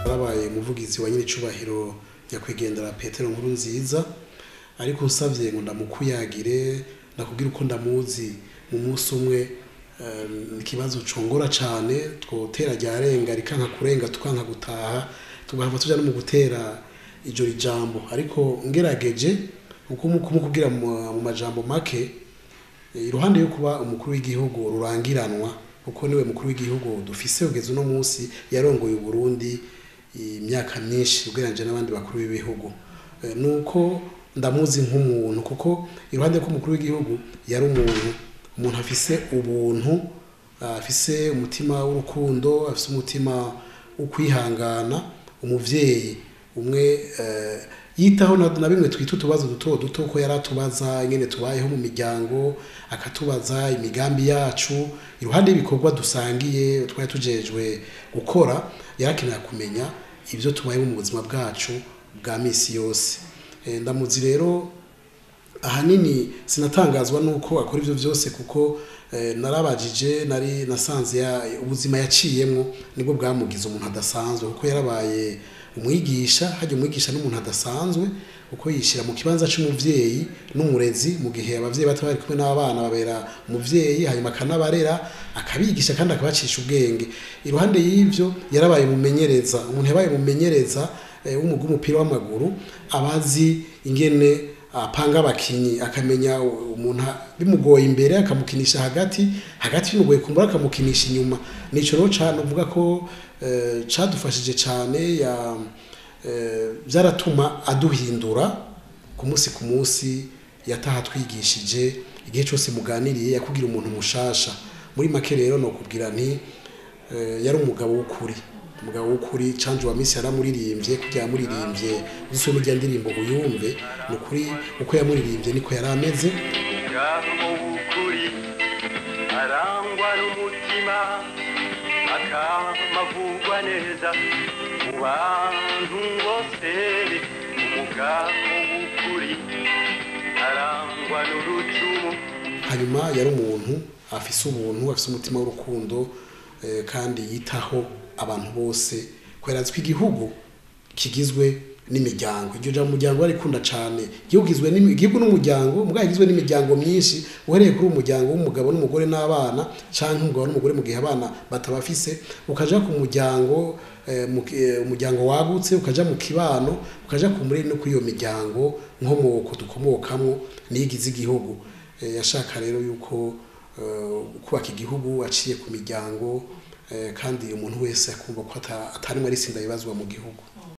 Babaye umuvugizi wa nyiricubahiro nyakwigendera Petero Nkurunziza, ariko nsavye ngo ndamukuyagire ndakubwira uko ndamuzi mu munsi umwe, ikibazo congora cane, twotera ryarenga rikanka kurenga tukanka gutaha, tugahava tuja no mu gutera ijo ijambo. Ariko ngerageje uko kumukubwira mu majambo make, iruhande yo kuba umukuru w'igihugu rurangiranwa, kuko niwe mukuru w'igihugu dufise kugeza uno munsi, yarongoye Uburundi imyaka myinshi ugereranyije n'abandi bakuru b'ibihugu, nuko ndamuzi nk'umuntu, kuko iruhande rw'umukuru w'igihugu yari umuntu afise ubuntu, afise umutima w'urukundo, afise umutima wo kwihangana, umuvyeyi umwe yitaho na bimwe twita utubazo duto duto, ko yaratubaza ingene tubayeho mu miryango, akatubaza imigambi yacu iruhande y'ibikorwa dusangiye twari tujejwe gukora. Yarakenera kumenya ibyo tubayeho mu buzima bwacu bwa misi yose. Ndamuzi rero ahanini sinatangazwa nuko akora ivyo vyose, kuko narabajije, nari nasanze ubuzima yaciyemwo nibwo bwamugize umuntu adasanzwe, kuko yarabaye umwigisha. Hajya umwigisha n'umuntu adasanzwe, kuko yishira mu kibanza c'umuvyeyi n'umurezi, mu gihe abavyeyi bato bari kumwe n'abana babera umuvyeyi, hanyuma akanabarera, akabigisha kandi akabacisha ubwenge. Iruhande y'ivyo yarabaye umumenyereza, umuntu yabaye umumenyereza w'umugwi w'umupira w'amaguru, abazi ingene apanga abakinyi, akamenya umuntu bimugoye imbere akamukinisha hagati, hagati bimugoye kumbura akamukinisha inyuma. Nico rero cane uvuga ko cadufashije cane, vyaratuma aduhindura ku munsi ku munsi. Yataha twigishije, igihe cyose muganiriye yakugira umuntu mushasha. Muri make rero no kubwira nti yari umugabo w'ukuri, umugabo w'ukuri. Canje wa misi yaramuririmbye, kugira yamuririmbye uzusome irya ndirimbo uyumve, ni ukuri uko yamuririmbye niko yari ameze. Umugabo w'ukuri arangwa n'umutima, akamavugwa neza mu bantu bose. Umugabo w'ukuri arangwa n'urucumu. Hanyuma yari umuntu afise ubuntu, afise umutima w'urukundo, kandi yitaho abantu bose, kubera azwi igihugu kigizwe n'imiryango. Iryo jambo umuryango arikunda cane. Igihugu kigizwe igihugu n'umuryango, mugabo kigizwe n'imiryango myinshi, uhereye kuri umuryango w'umugabo n'umugore n'abana, canke umugabo n'umugore mu gihe abana batabafise, ukaja ku muryango, umuryango wagutse, ukaja mu kibano, ukaja ku muri no kuri iyo miryango nkomoko dukomokamwo niyigize igihugu. Yashaka rero yuko kubaka igihugu aciye ku miryango, kandi umuntu wese akumva ko atarimwe ari sinda yibazwa mu gihugu.